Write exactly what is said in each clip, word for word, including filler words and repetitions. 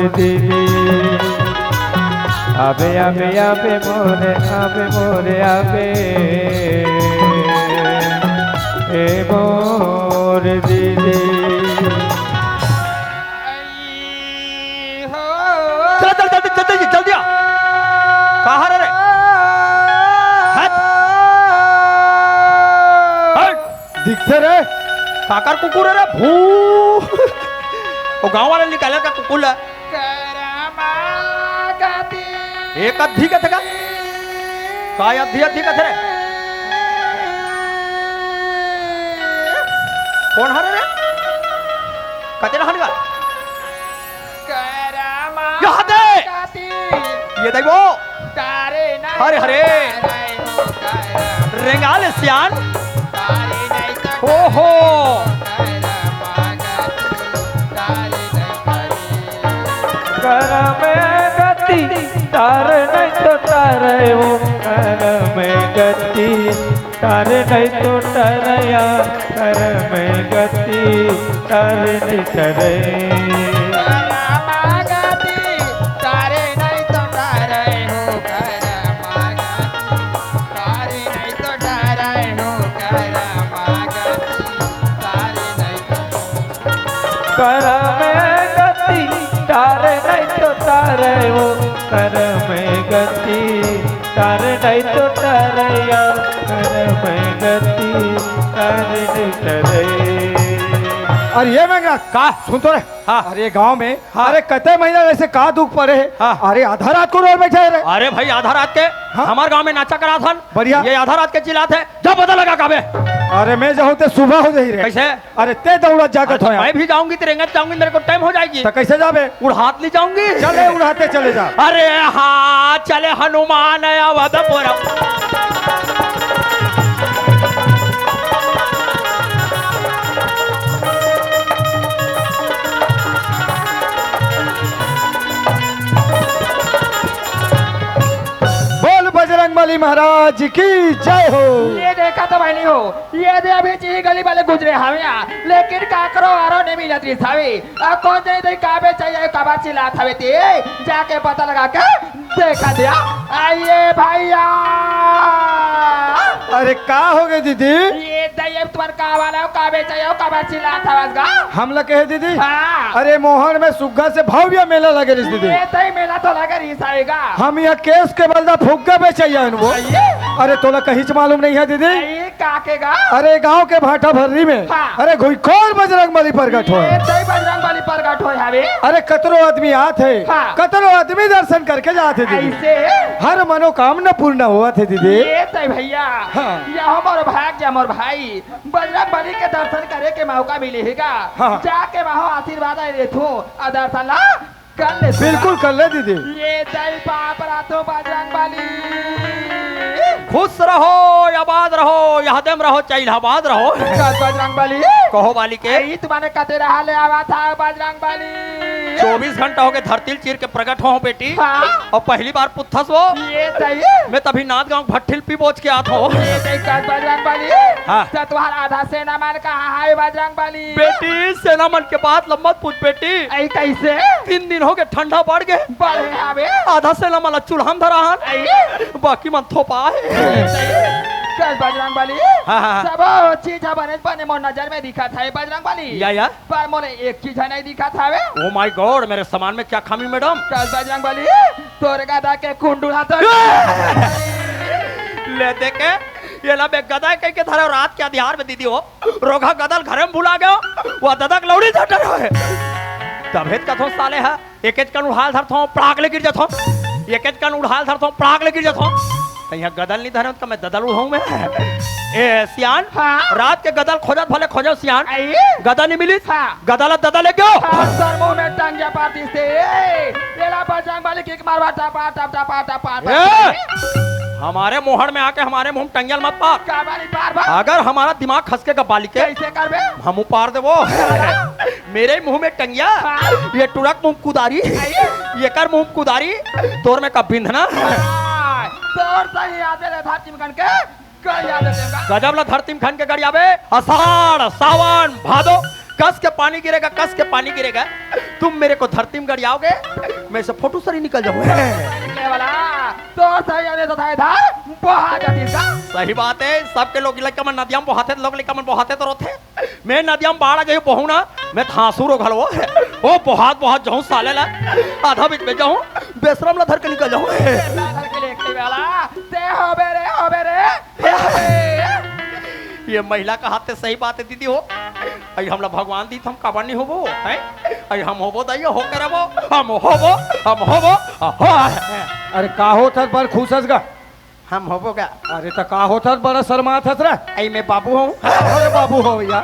दीदी, आबे, आबे, आबे मोरे, आबे मोरे, आबे, ए मोर दीदी। चल, चल, जल्दी, जल्दी, जल्दी आ। कहाँ रे? हट। हट। दिखथे रे। काकर कुकुर रे? भू। वो गांव वाले निकाले का कुकुर है। एक अद्धी कथे का? काय अद्धी अद्धी कथे रे? कोन हरे रे? कते रहन गा? यहाँ दे। ये देखो। हरे हरे। रेंगाल सियान। ओहो। करम गति तार नहीं तो तारे वो, करम गति तार नहीं तो तारे यार, करम गति तार नहीं तारे। करम गति तारे नहीं तो तारे वो, करम गति तारे नहीं तो तारे यार, करम गति तारे नहीं तारे। अरे ये मैं का? सुन तो रे। हाँ। अरे गांव में, हाँ। अरे कते महीना जैसे का दुख पड़े है। हाँ। अरे आधा रात को रोल बैठे है रे। अरे भाई आधा रात के हाँ। हमार गांव में नाचा करा थन। बढ़िया। ये आधा रात के चिल्लात है, जा पता लगा काबे। अरे मैं जाहूं ते सुबह हो जाही रे। कैसे? अरे ते दौड़त जाके अच्छा, थोया। मैं भी जाऊंगी, ते रेंगत जाऊंगी, मेरे को टाइम हो जाएगी। तो कैसे जाबे? उड़ात ले जाऊंगी। चले उड़ाते चले जा। अरे हाँ, चले हनुमान अवधपुर। बोल बजरंग बली महाराज की जय हो। ये देखा तो भाई नहीं हो, ये दे अभी ची गली वाले गुजरे हवे, लेकिन काकरो आरो नहीं मिलत रही हवे। अब कौन जाने दे काबे चाहिए, काबर चिल्लात हवे ते, जाके पता लगा के देखा दिया। आइए भैया। अरे का हो गए दीदी? ये दे तुम्हार का वाला हो, काबे चाहिए, काबर चिल्लात हवस गा? हम ला कहे दीदी? हाँ। अरे मोहन में सुग्गा से भव्य मेला लगे रहिस दीदी। ये दे मेला तो लगे रहिस हवे गा। हम यहाँ केस के बलदा फुग्गा बेचे आयन वो। आइए। अरे तोला कहीं से मालूम नहीं है दीदी? आइए। का के गा? अरे गांव के भाटा भर्री में हाँ। अरे घुईखोर बजरंग बली प्रगट होय। ये तई बजरंग बली प्रगट होय हवे। अरे कतरो आदमी आत हे, हाँ। कतरो आदमी दर्शन करके जात हे दीदी। ऐसे? हर मनोकामना पूर्ण होवत हे दीदी। ये तई भैया, हाँ। यह मोर भाग जा मोर भाई, बजरंग बली के दर्शन करे के मौका मिले हे गा। हाँ। जाके वहाँ आशीर्वाद लेथों, अउ दर्शन ला कर ले। बिल्कुल कर ले दीदी। ये दई पाप रातो बजरंग बली। खुश रहो, आबाद रहो, यहदेम रहो, चाहे इलाहाबाद रहो। कस बजरंग बली। कहो बाली के। आई तुम्हारे कते रहा ले आवा था बजरंग बली। चौबीस घंटा हो गए धरती ल चीर के प्रकट हो बेटी। हाँ। अउ पहली बार पुथस वो। ये दई। मैं तभी नांदगांव भट्ठिल पी बोच के आत हो। ये दई कस बजरंग बली। हाँ। तो तुम्हारा आधा सेना मन कहाँ है बजरंग बली? बेटी, सेना मन के बात ल मत पूछ बेटी। आई कैसे? तीन दिन हो गए, ठंडा बढ़ गए। बढ़े हवे। आधा सेना मन ला चूल्हा में धरा हन। आई। बाकी मन थोपा है। कस बजरंग बली। हाँ, हाँ, हाँ। सब चीज ह बने बने मोर नजर में दिखत है बजरंग बली। या, या। पर मोले एक चीज ह नहीं दिखत हवे। Oh my God, मेरे सामान में क्या खामी मैडम? कस बजरंग बली, तोर गदा के कुंडुला तो ले देखे, ये ला बे गदा कह के धरे रात के अधियार में दीदी हो। रोगहा गदल घरे में भुला गयो, वो ददक लौड़ी झटर है। तभे त कथो साले हा, एकेच कन उड़ाल धरथो, पड़ाक ले गिर जथो। एकेच कन उड़ाल धरथो, पड़ाक ले गिर जथो। त यहाँ गदल नहीं धरे, त मैं ददल उड़ाऊं मैं। ए, सियान, हाँ? रात के गदल खोजत भले खोजो सियान। आई? गदल नहीं मिली? हाँ। गदल ददल ले गयो। हाँ, सर मुंह में टंगिया पाती से। ए, तेरा बजरंग बली किक मारवा टपा, टप, टपा, टपा, टपा। ए, हमारे मोहड़ में आके हमारे मुंह में टंगिया मत पार। का बाली पार बा? अगर हमारा दिमाग खसके का बाली के, कैसे करबे? हम उपार देबो। मेरे मुंह में टंगिया, हाँ। ये टुरक मुंह कुदारी, आइए। ये कर मुंह कुदारी, तोर में का बिंधना। हाँ, तोर सही याद है, धरती में खन के गड़िया दे देगा। गजब ला धरती में खन के गड़ियाबे। अषाढ़, सावन, भादो, कस के पानी गिरेगा, कस के पानी गिरेगा। तुम मेरे को धरती में गड़ियाओगे, मैं से फोटू सरी निकल जाऊंगा। निकले वाला, तो सही आने तो था इधर, बहा जाती का। सही बात है, सबके लोग लइका मन नदिया में बहाथे, लोग लइका मन बहाथे तो रोथे। मैं नदिया में बाढ़ आ जाऊं, बहू ना, मैं थांसू रो घलवो। ओ बहात बहात जाऊं साले ला, आधा बीच में जाऊं, बेसरम ला धर के निकल जाऊं। धर के निकले वाला, ते होबे रे, होबे रे। ये महिला का हाथ से सही बात है दीदी हो। अई हमला भगवान दी, हम काबर नहीं होबो, हैं? अई हम होबो दइया, हो करबो, हम होबो, हम होबो, हो। अरे का होत हस, बड़ खुश हस गा? हम होबो गा। अरे त का होत हस, बड़ा शर्मात हस रे? अई मैं बाबू हूँ। अरे बाबू हो भैया।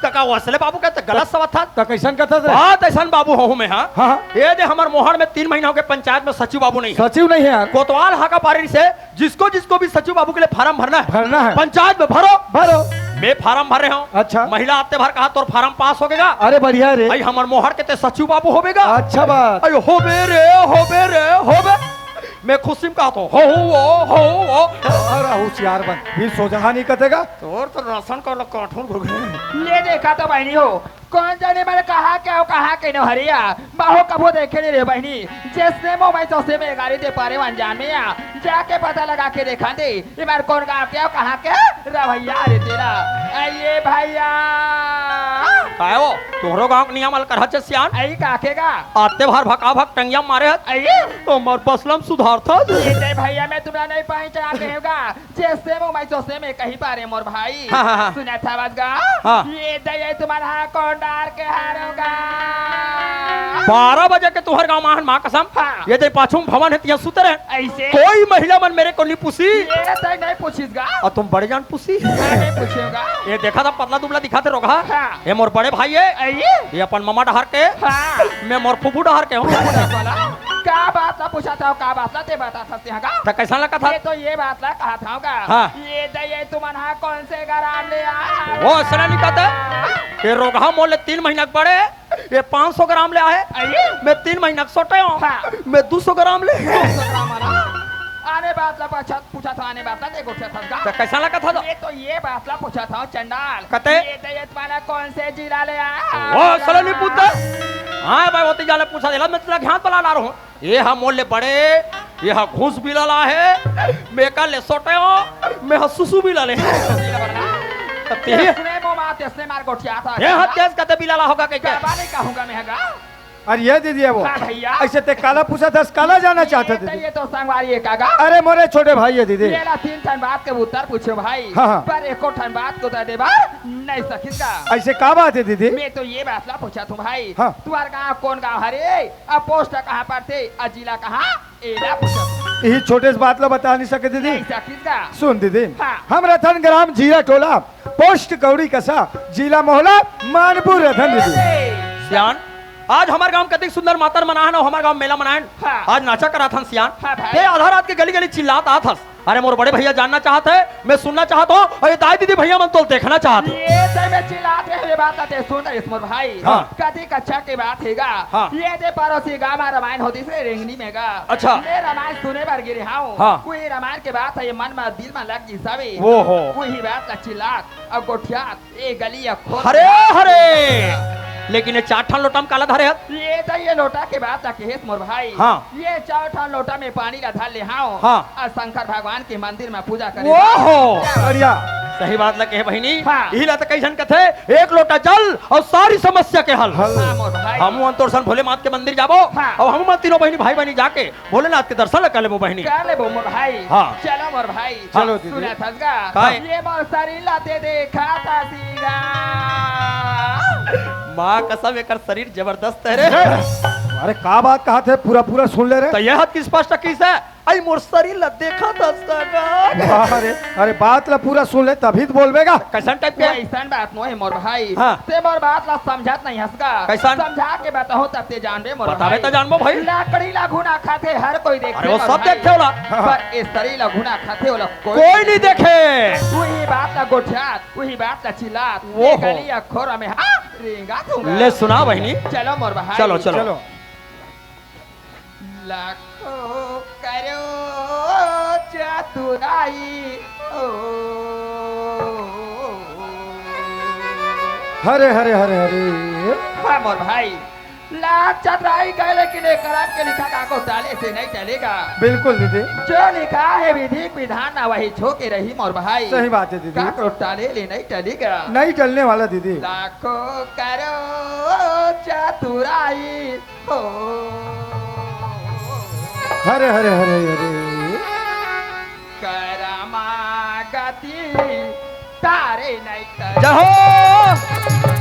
त का असले बाबू का त गलत सवाल था। त कैसन कथस रे? बहुत ऐसन बाबू हूँ मैं, हाँ। हाँ, हाँ। ये दे हमर मोहड़ में तीन महीना हो गए, पंचायत में सचिव बाबू नहीं है। सचिव नहीं है यार। कोतवाल हाका पारी से जिसको जिसको भी सचिव बाबू के लिए फार्म भरना है, भरना है। पंचायत में भरो। भरो। मैं फार्म भर रहे हूँ। अच्छा। महिला आते भर कहा, "तोर फार्म पास हो गएगा।" अरे बढ़िया रे। भाई, हमर मोहर के ते सचिव बाबू होबेगा। अच्छा बात। अरे होबे रे, होबे रे, होबे। मैं खुशी में कहा तो, "हो, हो, हो, हो।" अरे होशियार बन, फिर सोझा नहीं कटेगा। तोर तो राशन कार्ड ला काटूं घुघुन। ले देखा तो बहनी हो, कौन जाने मन कहाँ के अउ कहाँ के नोहरिया, बाहो कभू देखे नहीं रे बहनी। जैसने मोह मैं तोसे में गारी दे पारे अनजान में आ। जाके पता लगा के देखा दे, ये बार कौन गाँव के अउ कहाँ के रवैया रे तेरा। ए ये भैया। काय हो, तोहरो गाँव के नियम अलकरहा चे सियान? आई का के गा? आते भार भका भक टंगिया मारे हत। आई? तो मर बसलम सुधार था। ये दे भैया, मैं तुम्हारा नहीं पहचान रहे होगा। जैसे वो मैं तोसे में कही पारे मोर भाई। हाँ, हाँ, हाँ। सुना था बात गा? हाँ। ये दे, ये तुम्हारा हाँ कौन डार के हारोगा? बारह बजे के तुहर गाँव मा हन, माँ कसम। हाँ। ये दे पाछू में भवन है, तिया सुते रहे। ऐसे? कोई महिला मन मेरे को नहीं पूछी। ये दे नहीं पूछीस गा? और तुम बड़े जान पूछी। हाँ, नहीं पूछेगा। ये देखा था पतला दुबला दिखा थे रोगहा। हाँ। ये मोर बड़े भाई है। आई? ये अपन ममा डहर के। हाँ। मैं मोर फुफू डहर के हूँ। बोला, का बात ला पूछा था, का बात ला ते बता सकते हैं का? त कैसा लगा था? ये तो ये बात ला कहा था का? हाँ। ये दे, ये तुमन हा कौन से ग्राम ले आ? वो असला नहीं कहता। ये रोगहा मोर ले तीन महीना के बड़े, ये पाँच सौ ग्राम ले आहे। अरे? मैं तीन महीना के सोटे हूँ। हाँ। मैं दो सौ ग्राम ले। दो सौ ग्राम वाला? आने बात ला पूछा, पूछा था, आने बात ला देखो क्या था का? त कैसा लगा था तो? ये तो ये बात ला पूछा था चंडाल। कते? ये दे, ये तुम्हारा कौन से जिला ले आ? वो असला नहीं पूछता। हाँ भाई, वो तो जाले पूछा देला, मैं तेरा ध्यान पला ला रहा हूँ। ये हा मोर ले बड़े, ये हा घूस बिला ला है, मैं का ले सोटे हो, मैं हा सुसु बिला ले। तब ते ये, तेसने मो मार, तेसने मार गोठिया था। ये हा तेज कते बिला ला होगा कह के? बाबा नहीं कहूँगा मैं हगा। अरे ये दीदी है वो। हाँ भैया। ऐसे ते काला पूछा था, काला जाना चाहते ये थे। तो, ये तो संगवारी है कागा। अरे मोरे छोटे भाई है दीदी। ये ला तीन ठन बात के उत्तर पूछो भाई। हाँ, हाँ। पर एको ठन बात को तो दे बार नहीं सकिस का। ऐसे का बात है दीदी? मैं तो ये बात ला पूछा था भाई। हाँ। तुम्हार गाँव कौन गाँव हरे? अब पोस्ट कहाँ पड़थे? अउ जिला कहाँ? एला पूछत हूँ। यही छोटे से बात ला बता नहीं सके दीदी। नहीं सकिस का? सुन दीदी, हाँ। हम रथन ग्राम जीरा टोला, पोस्ट कौड़ी कसा, जिला मोहला, मानपुर रथन दीदी। ए, सियान, आज हमार गांव कतिक सुंदर मातर मनाहन अउ हमार गांव मेला मनाहन। हाँ। आज नाचा कराथन सियान। हाँ भाई। ते आधा रात के गली गली चिल्लात आत हस। अरे मोर बड़े भैया जानना चाहत हे, मैं सुनना चाहत हूँ, अउ ये दाई दीदी भैया मन तो देखना चाहत हे। ये ते में चिल्लात हे, ये बात आते सुन रे मोर भाई। हाँ। कतिक अच्छा के बात हे गा। हाँ। ये दे पड़ोसी गाँव मा रामायण होतिस रे रेंगनी में गा। अच्छा। मैं रामायण सुने बर गे रेहेंव। हाँ। उही रामायण के बात हे, ये मन मा दिल मा लग गिस हवे। वो हो। उही बात ला चिल्लात अउ गोठियात ए गली अखोर हरे, हरे। लेकिन ये चार ठन लोटा म काला धरे हस? ये तो ये लोटा के बात ला कहेस मोर भाई। हाँ। ये चार ठन लोटा में पानी ला धर ले हंव। हाँ। अउ शंकर भगवान के मंदिर में पूजा करे। ओहो, बढ़िया। सही बात ला कहे बहिनी। हाँ। इही ला तो कइसन कथे, एक लोटा जल अउ सारी समस्या के हल। हल। हाँ, मोर भाई। हमू मन तोर सन भोले मात के मंदिर जाबो। हाँ। अउ हमू मन तीनों बहिनी भाई बहिनी जाके भोलेनाथ के दर्शन ला कर लेबो बहिनी। कर लेबो मोर भाई। हाँ। चलो मोर भाई। चलो दीदी। सुनत हस गा? काय? ये मोर शरीर ला ते देखत हस गा। माँ कसम, एकर शरीर जबरदस्त हे रे। अरे का बात कहत हे, पूरा पूरा सुन ले रे। त ये हद की स्पष्ट किस हे? अई मोर शरीर ला देखत हस गा। अरे, अरे बात ला पूरा सुन ले तभी तो बोलबे गा। कइसन टाइप के? अइसन बात नोहे मोर भाई। हाँ। ते मोर बात ला समझत नहीं हस गा। कइसन? समझा के बताहूँ तब ते जानबे मोर भाई। बताबे त जानबो भाई। लकड़ी ला घुना खाथे हर कोई देखथे मोर भाई। अरे वो सब देखथे ओला। पर ए शरीर ला घुना खाथे ओला कोई नहीं देखे। उही बात ला गोठियात, उही बात ला चिल्लात, वो ए हो। गली अखोर में हाँ, रेंगत हूँ गा। ले सुना बहिनी। चलो मोर भाई। चलो, चलो। चलो। लाखों करो चतुराई। ओ। हरे, हरे, हरे, हरे। हाँ मोर भाई, लाख चतुराई कहे, लेकिन ये करम के लिखा काकरो टाले से नहीं टलेगा। बिल्कुल दीदी। जो लिखा है विधि विधान ना, वही छो के रही मोर भाई। सही बात है दीदी। काकरो टाले ले नहीं टलेगा। नहीं टलने वाला दीदी। लाखों करो चतुराई हो। हरे हरे हरे हरे। करमा गति तारे नहीं करे। जहो।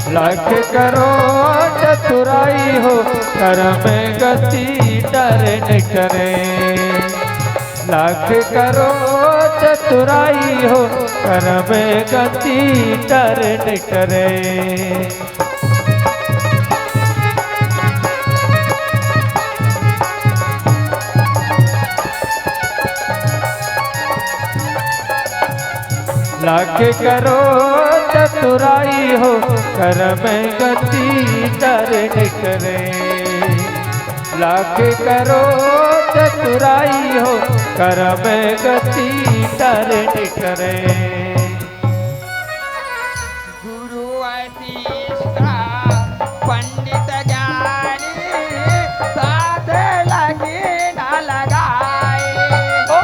लाख करो चतुराई हो, करम गति टरे न करे। लाख करो चतुराई हो, करम गति टरे न करे। लाख करो चतुराई हो, करम गति टरे न करे। लाख करो चतुराई हो, करम गति टरे न करे। गुरु वशिष्ठ पंडित ज्ञानी, साथ लगी न लगाए। ओ,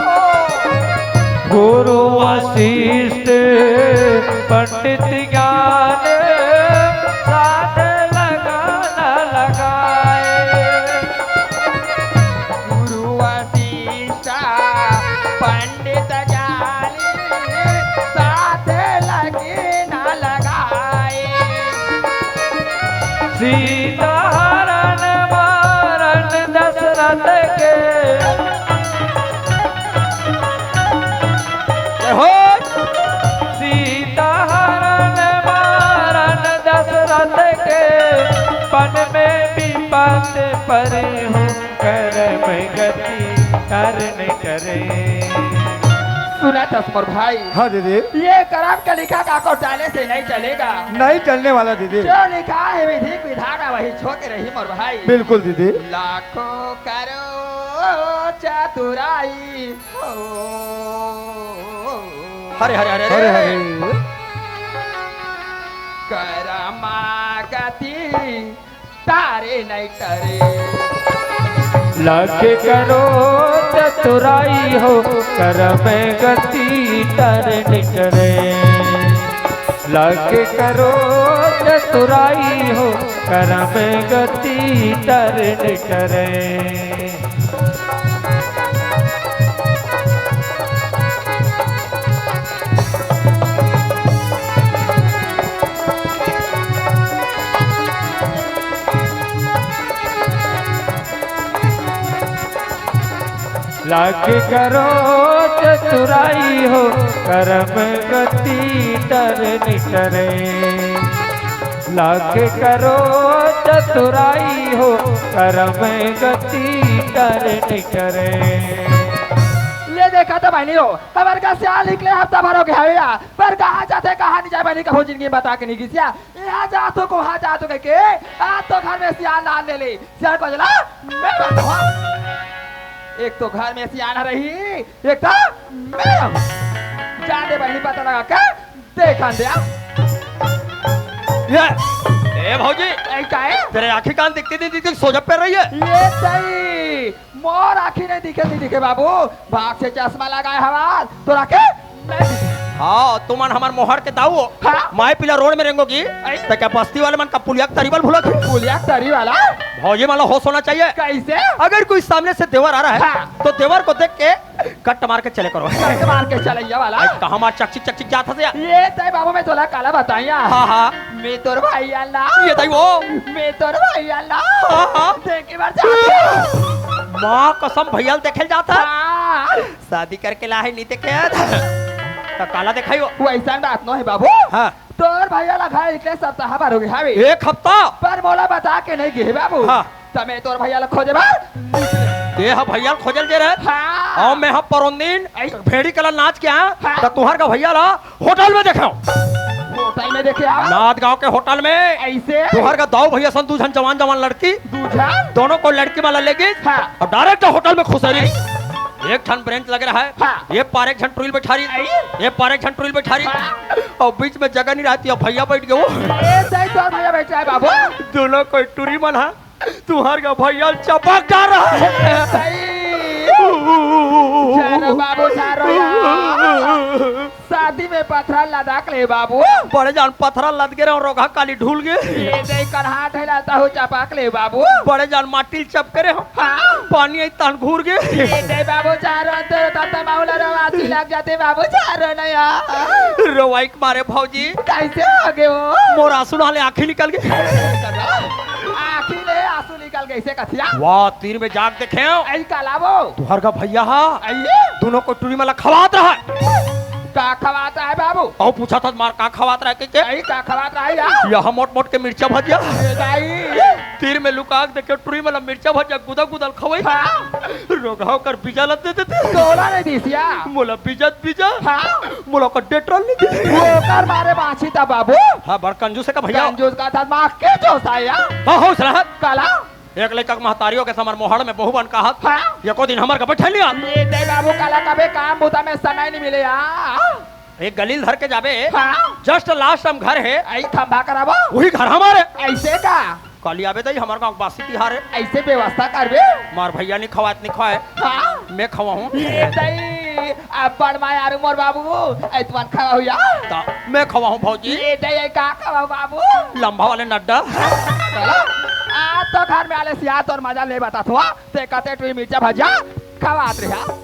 गुरु वशिष्ठ पंडित ज्ञान, साथ लगा न लगाए। गुरु वशिष्ठ पंडित ज्ञानी, साथ लगी न लगाए। सीता हरण मारण दशरथ के। जय हो। सीता हरण मारण दशरथ के, पन में विपत परे हो, करम गति टरे न करे। सुनत हस मोर भाई। हाँ दीदी। ये करम के लिखा काकरो टाले से नहीं टलेगा। नहीं टलने वाला दीदी। जो लिखा है विधि विधान वही छो के रही मोर भाई। बिल्कुल दीदी। लाखों करो चतुराई हो। हरे हरे हरे हरे हरे। हरे। करमा गति टरे नहीं टरे। लाख करो चतुराई हो, करम गति टरे न करे। लाख करो चतुराई हो, करम गति टरे न करे। लाख करो चतुराई हो, करम गति टरे न करे। लाख करो चतुराई हो, करम गति टरे न करे। ले देखा तो बहिनी हो, हमर घर से आ निकले हफ्ता भर हो गया भैया, पर कहाँ जाथे, कहाँ नहीं जाय बहिनी, कभू जिंदगी में बता के नहीं गिस या। यहाँ जाथों, वहाँ जाथों कह के, आज तो घर में सियान लान ले ले। सियान को जला, मैं बैठा। एक तो घर में सियान रही, एक तो मैं। जा दे बहिनी, पता लगा के देखा दे। ये, ए भौजी, ए, का है? तेरे आँखी कान दिखती नहीं दिखती, सोजा पहन रही है। ये सही, मोर आँखी नहीं दिखे, नहीं दिखे बाबू, भाग से चश्मा लगाए हवाल, तोरा के नहीं दिखे। हाँ, तुमन हमर मोहर के दाऊ हो। हाँ? माय पीला रोड में रेंगोगी, आई? तो क्या बस्ती वाले मन का पुलिया के तरी वाला भुला के? पुलिया के तरी वाला? भौजी वाला होश होना चाहिए। कैसे? अगर कोई सामने से देवर आ रहा है, हाँ। तो देवर को देख के कट मार के चले करो। कट मार के चलैया वाला। आई, कहाँ मार चकचिक चकचिक जात हस या? ये तय बाबू, मैं तोला काला बताया। हाँ, हाँ। मैं तोर भैया ला। ये तय वो। मैं तोर भैया ला। हाँ, हाँ। देखे बर जात हस। माँ कसम, भैया ल देखे ल जात हस। हाँ। शादी करके ला है, नहीं देखे हस। त काला देखाई वो। वैसा बात नो है बाबू। हाँ। तोर भैया ला घर निकले सप्ताह भर हो गए हवे। एक हफ्ता? पर मोला बता के नहीं गे बाबू। हाँ। त मैं तोर भैया ला खोजे बर निकले। ये हा भैया ला खोजे ल गे रहे? हाँ। अउ मैं हा परोन दिन आई। भेड़ी कला नाच के आया, हाँ। त तुहर का भैया ला होटल में देखे हँव। होटल में देखे हँव? नांदगांव के होटल में। ऐसे? तुहर का दाऊ भैया सन दू झन जवान जवान लड़की। दू झन? दोनों कोई लड़की मन ला ले गिस। हाँ। अउ direct होटल में खुसेरिस। एक ठन बेंच लगे रहे। हाँ। ये पार एक झन टुरी ल बइठारिस। आई। ये पार एक झन टुरी ल बइठारिस। हाँ। अउ बीच में जगह नहीं रहती, अब भैया बइठ गे वो। ए, सही तोर भैया बइठ रहे बाबू। दोनों कोई टुरी मन हा तुंहर का भैया ल चपक डारे हे। सही। झारो बाबू, झारो यार। शादी में पथरा लदक ले बाबू। बड़े जान पथरा लद गे रहे, रोगहा काली ढूल गे। ए दे कलहा ठेला तहु चपक ले बाबू। बड़े जान माटी ल चपके रहे, हाँ। पानी आई तहन घूर गे। ए दे बाबू, झारो तो तब तो माहौल रवासी लग जाते बाबू, झारो न यार। रोवाई के मारे भौजी। कैसे हो गे हो? मोर आंसू नहा ले आंखी निकल गे। आंखी ले आंसू निकल गे, ऐसे कथिया? वाह, तीर में जाग देखे हो। आई काला वो? तुंहर का भैया हा। आइए। दूनों कोई टुरी मन ला खवात रहा। का खवात रहा हे बाबू? अउ पूछत हस मार का खवात रहा हे कहिके? आई का खवात रहा हे यार? यह मोट मोट के मिर्चा भजिया। ए दाई। तीर में लुका के देखे टुरी मन ला मिर्चा भजिया गुदा गुदा ल खवाई। हाँ। रोगहा ओकर बीजा ल दे देते। तोला नहीं दिस या? मोला बीजा त बीजा। हाँ। मोला ओकर डेटॉल नहीं दिस। ओकर मारे बांची त बाबू। हाँ, बड़ कंजूस हे का भैया? कंजूस का था, माँ के जोसा या? बहुत रहत। काला? एक लइका के महतारी हो के समर मोहड़ में बहू बन कहत। हाँ। एको दिन हमर का बैठे नहीं आत। ए दे बाबू, काला कभे काम बुता में समय नहीं मिले या। एक गली ल धर के जाबे। हाँ। Just last हम घर हे। आई खंभा कराबो। वही घर हमारे। ऐसे का? काली आबे दई, हमर गाँव के बासी तिहार हे। ऐसे व्यवस्था करबे। मार भैया नहीं खवात नहीं खाए। हाँ। मैं खवाहूँ। ए दई, अब्बड़ मायारू मोर बाबू, ऐतवन खवाहू या। त मैं खवाहूँ भौजी। ए दई, ए का खवाहू बाबू? लंबा वाले नड्डा। चलो, आज तो घर में आले सिया तोर मजा ले बता थो, ते कते टुरी मिर्चा भजिया खवात रहा।